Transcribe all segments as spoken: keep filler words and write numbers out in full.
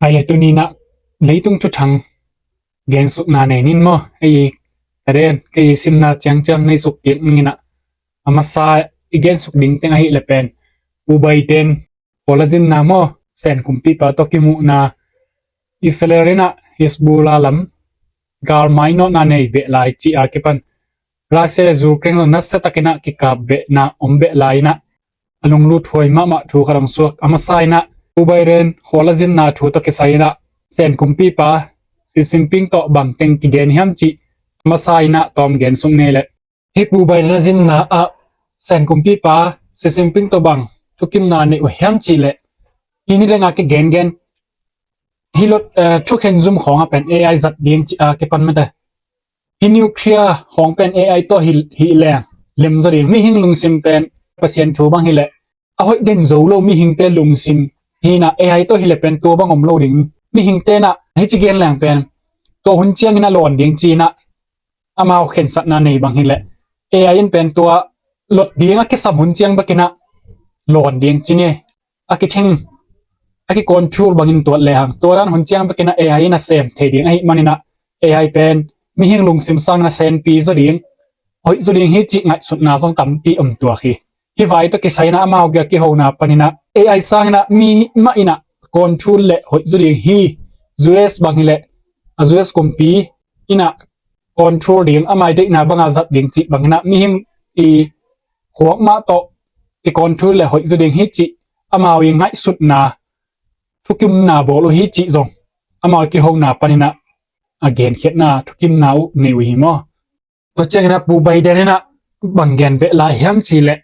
Ai le tuni-in ah leitung thuthang gensukna nei ning maw. Ei, ka den, kei simna ciangciang nei suk kik ning in ah, a masa i gensuk ding teng ahih leh pen Pu Biden khualzinna maw, Sen kumpipa tawh kimuhna, Israel in ah Hezbollah lam gal mainawtna nei beh lai cih a kipan Russia le Ukraine zong nasia takin ah kikap behna om beh lai in ah, a lunglut huai mahmah thu khat hong suak. A masa in ah Pu Biden khualzinna thu tawh kisai in ah Sen kumpipa Xi Jinping tawh bang teng kigen hiam cih a masa in ah tawm gensuk ni leh. Hih Pu Biden a zinna ah Sen kumpipa Xi Jinping tawh bang thukimna nei uh hiam cih leh, hih ni dang a kigengen, hih lot, eh, thukhen zum khawng ah pen A I zat ding cih a kipan mate. Hih nuclear khawng pen A I tawh hi, hi leng lem zaw ding. Mihing lungsim pen Pasian thu bang hi leh a hoih den zo lo, mihingte lungsim hi in ah A I tawh hi leh pen tua bang om lo ding. Mihingte in ah hih ci gen leng pen tua hun ciangin a lawn ding ci in ah amau khensatna nei bang hi leh, A I in pen tua lot ding a kisam hun ciang bek in ah lawn ding ci ni. A kithing, a kicontrol bangin tuat lehang, tua dan hun ciang bek in ah A I in a sem thei ding ahih manin ah, A I pen mihing lungsim sangin a senpi zaw ding, hoih zaw ding hi cih ngaihsutna zong tampi om tuak hi. Hih vai tawh kisai in ah amau kiang kihona panin ah A I sangin ah mi mah in ah control leh hoih zaw ding hi. U S bang hi leh, a U S kumpi in ah control ding, amau deihna bang a zat ding cih bangin ah mihing i khuak mah tawh kicontrol leh hoih zaw ding hi cih amau i ngaihsutna, thukimna bawl uh hi cih zong amau kihona panin ah a genkhiatna thukimna uh nei uh hi maw. Tua ciangin ah Pu Biden in ah bang gen beh lai hiam cih leh,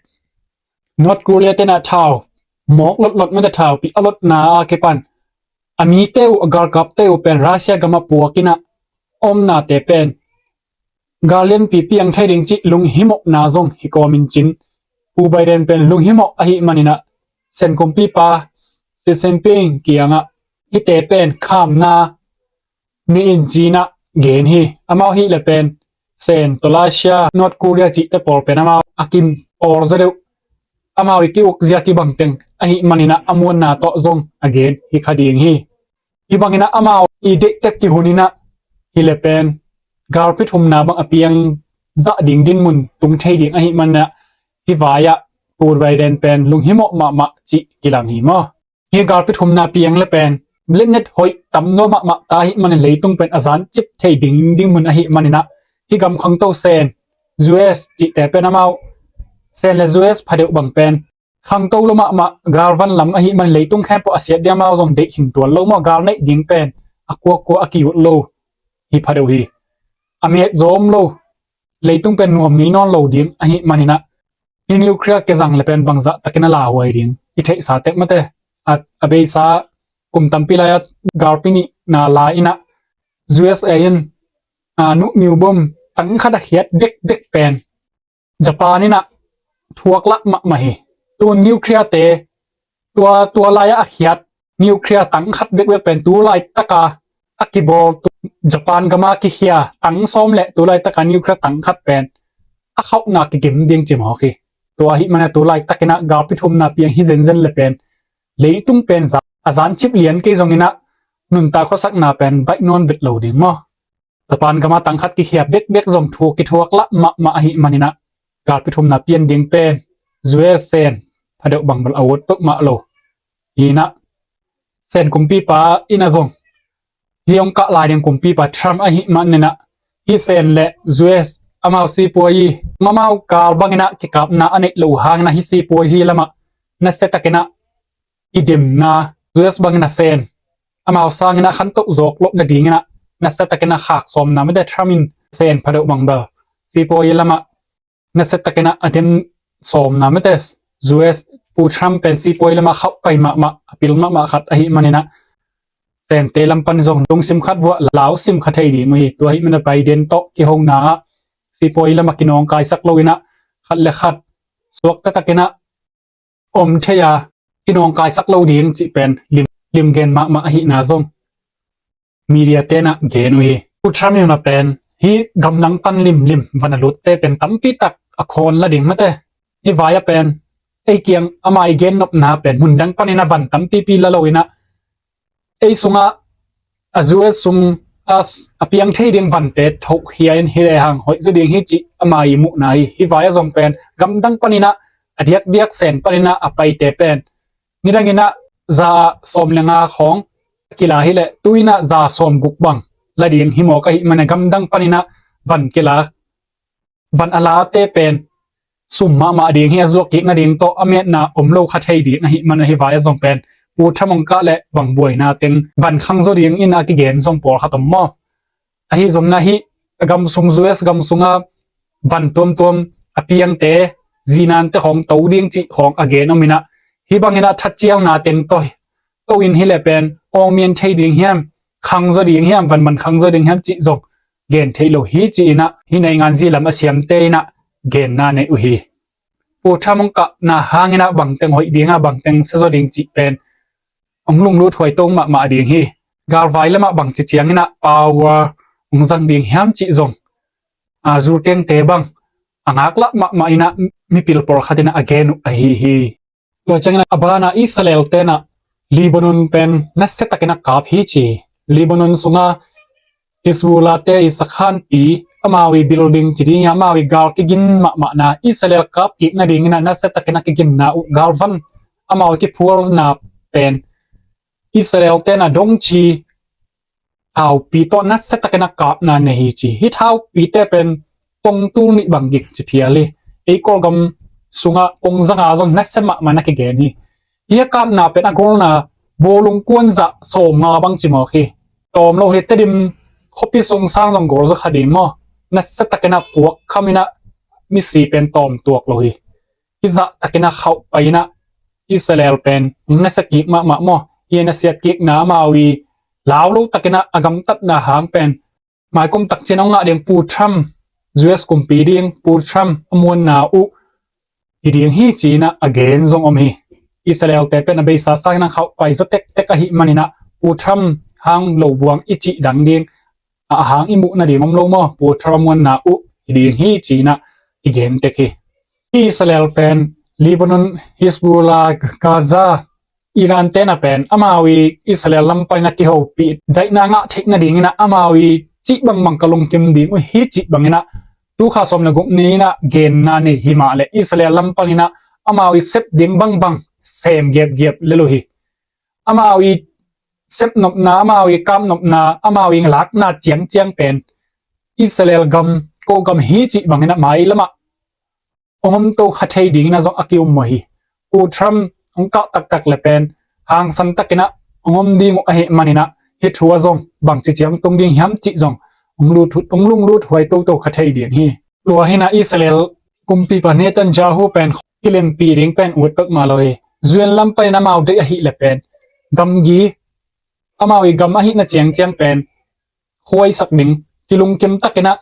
North Korea te in ah thau mawk lotlot mate, thau pih a lotna a kipan a mite uh, a galkapte uh pen Russia gam ah puak in ah a omnate pen gal lianpi piang thei ding cih lunghimawhna zong hi kawmin cin, Pu Biden pen lunghimawh ahih manin ah Sen kumpipa Xi Jinping kiangah hihte pen khamna nei in ci in ah gen hi. Amau hi leh pen Sen tawh Russia, North Korea cihte pawl pen amau a kim awl zaw deuh, amau i ki-ukzia kibang teng ahih manin ah a muanna tawh zong a gen hi kha ding hi. Hih bangin ah amau i deih tek kihun in ah hi leh pen galpi thumna bang a piang zah ding dinmun tung thei ding ahih manin ah hih vai ah Pu Biden pen lunghimawh mahmah cih kilang hi maw. Hih galpi thumna piang leh pen letnet hoih tam zaw mahmah ta ahih manin leitung pen a zancip thei ding dinmun ahih manin ah hih gam khangto Sen, U S cihte pen amau, Sen le U S phadeuh bang pen khangto lua mahmah galvan lam ahih manin leitung khempeuh a siat ding, amau zong deih hing tuan lo maw, gal neih ding pen a kuakua a ki-ut lo hi phadeuh hi. A met zaw om lo, leitung pen nuam ngei nawn lo ding ahih manin ah hih nuclear kizang leh pen bangzah takin a lauhuai ding i theihsa tek mate. A, a beisa kum tampi lai-a galpi nihna lai in ah U S A in, a, nuhmiu bom tang khat a khiat bekbek pen Japan in ah thuak lah mahmah hi. Tun nuclear te, tua, tua lai-ah a khiat nuclear tang khat bekbek pen tu laitaka a kibawl, tu Japan gama kikhia tang sawm le tu laitaka nuclear tang khat pen a khauhna kigim ding ci mawk hi. Tua ahih manin ah tu laitakin ah galpi thumna piang hi zenzen leh pen leitung pen za-, a zancip lian kei zongin ah nuntak khuasakna pen baih nawn vet lo ding maw. Japan gama tang khat kikhia bekbek zong thu kithuak lah mahmah ahih manin ah galpi thumna piang ding pen U S Sen phadeuh bang bel a ut peuhmah lo. Hi in ah Sen kumpipa in ah zong, hih hong kah lai ding kumpipa Trump ahih manin ah hih Sen le U S amau sipuazi, amau gal bangin ah kikapna a neih loh hangin ah hih sipuazi lamah nasia takin ah i demna, U S bangin ah Sen amau sangin ah khantoh zawk loh nadingin ah nasia takin ah khak sawmna mate, Trump in Sen phadeuh bang bel sipuazi lamah nasia takin ah a dem sawmna mate. U S, Pu Trump pen sipuazi lamah khauh pai mahmah, a pil mahmah khat ahih manin ah Sente lam pan zong lungsim khat vuah lau sim kha thei ding uh hi. Tua ahih manin ah Biden tawh kihona ah sipuazi lamah kinawngkaisak loin ah khat le khat suakta takin ah om thei a, kinawngkaisak lo ding cih pen lim, limgen mahmah ahihna zong media te'n ah gen uh hi. Pu Trump in ah pen hih gamdang pan limlim van a lutte pen tampi tak a khawn la ding mate. Hih vai ah pen ei kiang ama i gen nopna pen mundang panin ah van tampipi la loin ah Ei sungah a U S sung a, a piang thei ding vante thohkhia in hi lehang hoih zaw ding hi cih ama ii muhna hi. Hih vai ah zong pen gamdang panin ah a diakdiak Sen panin ah a paite pen nidangin ah za sawm le nga khawng kila hi leh tu-in ah za sawm guk bang la ding hi mawk ahih manin gamdang panin ah van kila, van a late pen sum mahmah ding hi. A zuak kik nading tawh a metna om lo kha thei ding ahih manin hih vai ah zong pen Pu Trump hong kah leh bang buaina teng van khang zaw dingin a kigen zong pawlkhat om maw? Ahi zongin ah hih a gam sung, U S gam sungah van tuamtuam a piangte, zinante khawng to ding cih khawng a gen om in ah, hih bangin ah thatcialna teng tawh to in hi leh pen awngmian thei ding hiam, khang zaw ding hiam, van man khang zaw ding hiam cih zong gen theih lo hi ci-in ah hih naingan zi lam a siamte in ah genna nei uh hi. Pu Trump hong kahna hangin ah bangteng hoih ding a, bangteng sia zaw ding cih pen hong lunglut huai to mahmah ding hi. Galvai lamah bangci ciangin ah power hong zang ding hiam cih zong a, zultengte bang a ngaklah mahmah in ah mipil pawlkhat in ah a gen uh ahi hi. Tua ciangin a banah Israel-te in ah Lebanon pen nasia takin a kap hi ci. Lebanon sungah Hezbollah-te ii sakhanpi, amau ii building ci ding hi, amau ii gal kigin mahmahna, Israel kap kik nadingin ah nasia takin a kiginna uh, galvan amau ii kiphualna pen Israel-te in ah dongci thaupi tawh nasia takin a kapna nei hi ci. Hih thaupite pen tong tul nih bang gik ci phial hi. Ei Kawlgam sungah tong za nga zong nasia mahmah in a kigen hi. Hih a kapna pen a golna bawlung kuanzah sawmnga bang ci mawk hi. Tawm lo hi, Tedim khuapi sung sang zong gol zaw kha ding maw? Nasia takin a puak kham in ah misi pen tawm tuak lo hi. Hih zah takin a khauh pai in ah Israel pen hong nasia kik mahmah maw? Hih a nasia kikna amau ii lau lo takin ah a gamtatna hang pen maikum takciang hong ngah ding Pu Trump, U S kumpi ding Pu Trump a muanna uh hi ding hi ci-in ah a gen zong om hi. Israel-te pen a beisa sangin a khauh pai zaw tektek ahih manin ah Pu Trump hang lo buang i cih dang ding, a hang i muh nading om lo maw? Pu Trump a muanna uh hi ding hi ci-in ah i gen tek hi. Israel pen Lebanon, Hezbollah, Gaza, Iran-te in ah pen amau ii Israel lam panin a kihopih daihna ngah theih nadingin ah amau ii cih bangbang ka lungkim ding uh hi cih bangin ah tu kha sawm le guk ni-in ah genna nei hi mah leh Israel lam panin ah amau ii sep ding bangbang sem giapgiap lel uh hi. Amau ii sepnopna, amau ii kapnopna, amau ii lakna ciangciang pen Israel gam, Kawlgam hi cih bangin ah mailamah hong om to kha thei dingin ah zong a ki-um uh hi. Pu Trump hong kah taktak leh pen hangsan takin ah hong om ding uh ahih manin ah hih thu ah zong bangci ciang tung ding hiam cih zong hong lut, hong lunglut huai toto kha thei ding hi. Tua hi-in ah Israel kumpipa Netanyahu pen kilempih ding pen ut peuhmah lo hi. U N lam panin amau deih ahih leh pen gamgi, amau ii gam ahihna ciangciang pen khuaisak ding, kilungkim takin ah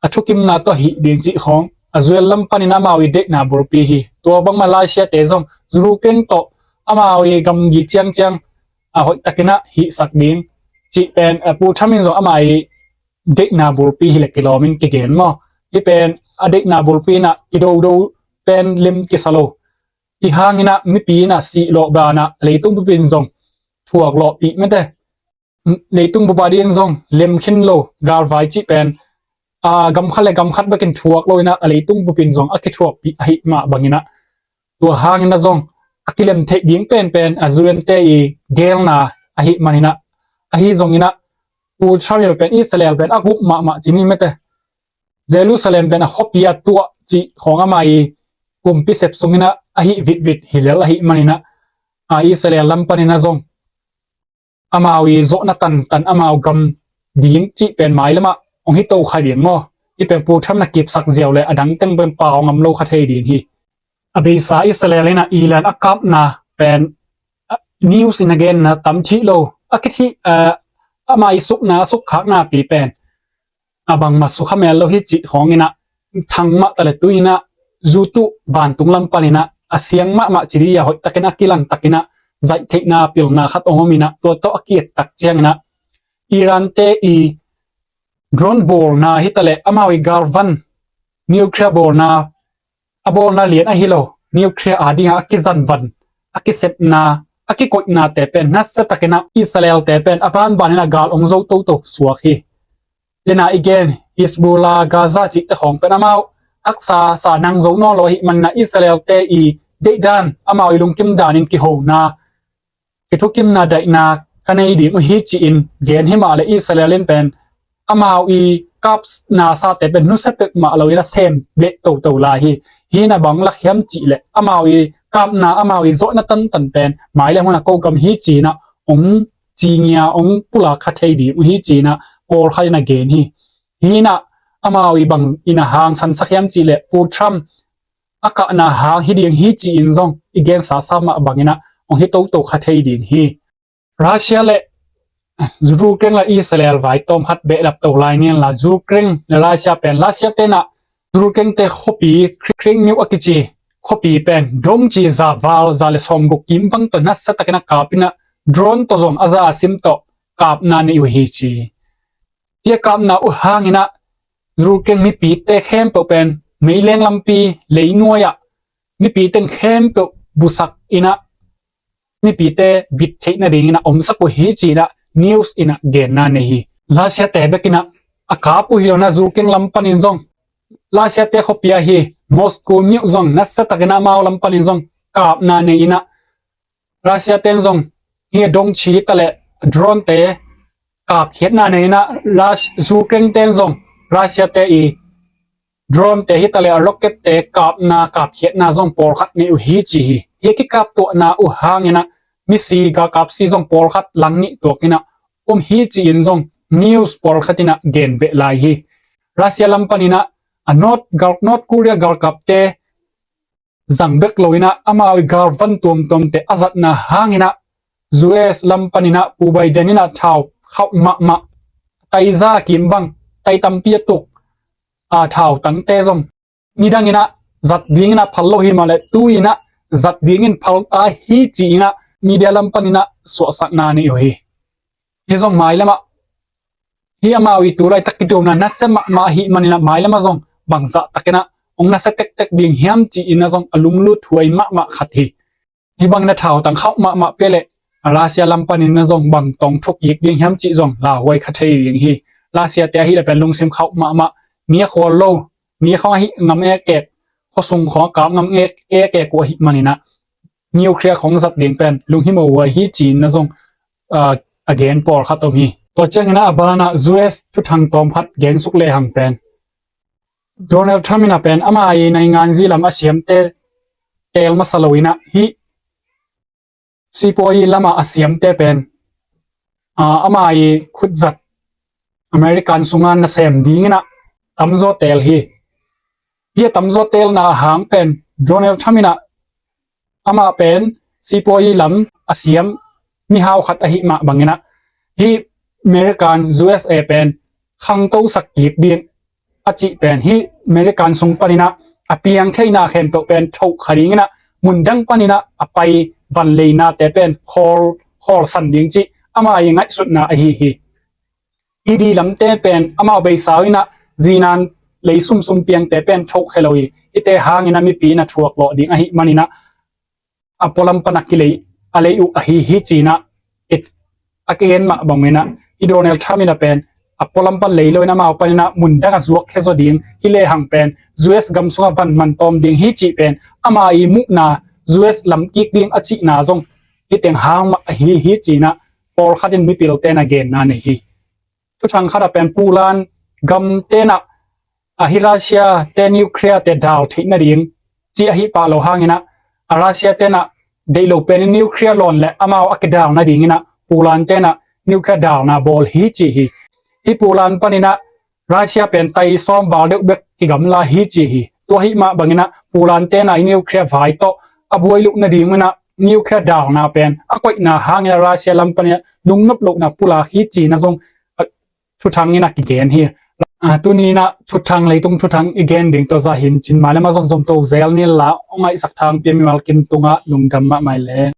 a thukimna tawh hih ding cih khawng a U N lam panin amau ii deihna bulpi hi. Tua bang Malaysia-te zong U N teng tawh amau ii gamgi ciangciang a hoih takin ah hihsak ding cih pen, a, Pu Trump in zong ama ii deihna bulpi hi leh kilawmin kigen maw? Hih pen a deihna bulpi in ah kidodo pen lim kisa lo. Hih hangin ah mipi in ah sihlawh banah leitung bupin zong thuaklawhpih mete. Leitung bup adingin zong lem khin lo, galvai cih pen, a, gam khat le gam khat bekin thuak lo in ah a leitung bupin zong a kithuakpih ahih mah bangin ah tua hangin ah zong a kilem theih ding penpen a U N-te ii geelna ahih manin ah, ahi zongin ah Pu Trump pen Israel pen a gup mahmah ci ni mete. Jerusalem pen a khuapi a tuah cih khawng ama ii kumpi sep sungin ah a hih vitvit hi lel ahih manin ah, a, Israel lam panin ah zong amau ii zawhna tantan amau gam ding cih pen mailamah hong hi to kha ding maw? Hih pen Pu Trump na kipsak ziau leh a dang teng pen pau ngam lo kha thei ding hi. A beisa Israel in ah Iran a kapna pen, a, news in a genna tam thih lo. A kithih, a, ama ii sukna, a sukkhaknapi pen a bangmah sukha mel lo hi cih khawngin ah thang mah ta leh tu-in ah zu tuh vantung lam panin ah a siang mahmah ci ding a hoih takin a kilang takin ah zaih theihna pilna khat hong om in ah tua tawh a ki-et tak ciangin ah Iran-te ii drone bawlna hi ta leh amau ii galvan nuclear bawlna, a bawlna lian ahi lo, nuclear adingin a kizanvan, a kisepna, a kikoihnate pen nasia takin ah Israel-te pen a banbanin ah gal ong zo toto suak hi. Tena i gen Hezbollah, Gaza cihte khawng pen amau haksa sa nang zo nawn lo ahih manin ah Israel-te i deihdan, amau i lungkim danin kihona, kithukimna daihna ka nei ding uh hi ci-in gen himah le Israel in pen amau i kapna sate pen nusia peuhmah loin a sem beh toto lai hi. Hih in ah bang lak hiam cih leh amau i kapna, amau i zawhna tantan pen mailem hun ah ko gam hi ci-in ah ong cingia, ong pulak kha thei ding uh hi ci-in ah pawlkhat in ah gen hi. Hih in ah amau i bangin ah hangsan sak hiam cih leh Pu Trump a kahna hang hi ding hi ci-in zong i gensa sa mah bangin ah ong hi toto kha thei ding hi. Russia le Ukraine le Israel vai tawm khat behlap to lai nen la, Ukraine le Russia pen, Russia ten ah Ukraine-te khuapi Crimea a kici khuapi pen dong ci za val, za le sawmguk kim bang tawh nasia takin ah kap in ah drone tawh zong a za a sim tawh kapna nei uh hi ci. Hih a kapna uh hangin ah Ukraine mipite khempeuh pen meileng lampi leinuai ah mipite khempeuh busak in ah mipite bit theih nadingin ah omsak uh hi ci-in ah news in ah genna nei hi. Russia-te bekin ah a kap uh hi lo-in ah Ukraine lam panin zong, Russia-te khuapi ahi Moscow myo zong nasia takin ah amau lam panin zong kapna nei in ah Russia ten zong hih a dong ci hi ta leh drone-te kapkhiatna nei in ah, Rus-, Ukraine ten zong Russia-te i drone-te hi ta leh a rocket-te kapna, kapkhiatna zong pawlkhat nei uh hi ci hi. Hih a kikaptuahna uh hangin ah misi, galkapsi zong pawlkhat lang nih tuak in ah om hi ci-in zong news pawlkhat in ah gen beh lai hi. Russia lam panin ah a North, gal, North Korea galkapte zang bek lo-in ah amau i galvan tuamtuamte a zatna hangin ah U S lam panin ah Pu Biden in ah thau khauh mahmah, tai za kim bang, tai tampi a tuk, a, thautangte zong nidangin ah zat dingin ah phal lo hi mah leh tu-in ah zat dingin phal ta hi ci-in ah media lam panin ah suahsakna nei uh hi. Hih zong mailam ah hih amau i tu laitak kiduhna nasia mahmah ahih manin ah mailam ah zong bangzah takin ah ong nasia tektek ding hiam ci-in ah zong a lunglut huai mahmah khat hi. Hih bangin ah thautang khauh mahmah pia leh a Russia lam panin ah zong bang tawh thuk kik ding hiam cih zong lauhuai kha thei ding hi. Russia-te ahih leh pen lungsim khauh mahmah, mi a khual lo, mi a khong ahih ngam ekek, khuasung khong a kap ngam ek, ekek uh ahih manin ah nuclear khong zat ding pen lunghimawh huai hi ci-in ah zong, ah, a gen pawlkhat om hi. Tua ciangin ah a banah U S thuthang tawmkhat gensuk lehang pen, Donald Trump in ah pen ama i nainganzi lam a siamte teel masa lo-in ah hih sipuayi lamah a siamte pen, ah, ama i khutzat American sunga nasem dingin ah tamzaw teel hi. Hih a tamzaw teelna a hang pen Donald Trump in ah amah pen sipuayi lam a siam mihau khat ahih mah bangin ah hih American U S A pen khangtosak kik ding a cih pen hih American sung panin ah a piang theihna khempeuh pen thoh kha dingin ah mundang panin ah a pai van leinate pen khawl, khawlsan ding cih ama i ngaihsutna ahi hi. Hih di lamte pen amau beisa uh in ah zinan lei sumsum piangte pen thoh khe lo hi. Hihte hangin ah mipi in ah thuak lawh ding ahih manin ah a pualam pan a kilei, a lei uh ahi hi ci-in ah a kigen mah bangin ah hih Donald Trump in ah pen a pualam pan lei lo-in amau panin ah mundang a zuak khe zaw ding hi lehang pen U S gam sungah van man tawm ding hi cih pen ama i muhna, U S lam kik ding a cihna zong hih teng hang mah ahi hi ci-in ah pawlkhat in mipilte in ah genna nei hi. Thuthang khat ah pen Poland gamte in ah, a, hih Russia-te nuclear-te dal theih nading cih ahih pah lo hangin ah, a, Russia-te in ah deih lo pen nuclear lawn leh amau a kidal nadingin ah Poland-te in ah nuclear dalna bawl hi ci hi. Hih Poland panin ah Russia pen tai sawm val deuh bek kigamla hi ci hi. Tua ahih mah bangin ah Poland-te in ah nuclear vai tawh a buai loh nadingin ah nuclear dalna pen a koihna hangin ah Russia lam panin ah lungnop lohna pulak hi ci-in ah zong, a, thuthang in ah kigen hi. A, tuni in ah thuthang, leitung thuthang i gen ding tawh zah hi. Cin mailam ah zong zom to zel ni la, hong ngaihsak thang pia mimal kim tungah lungdam mahmah leh.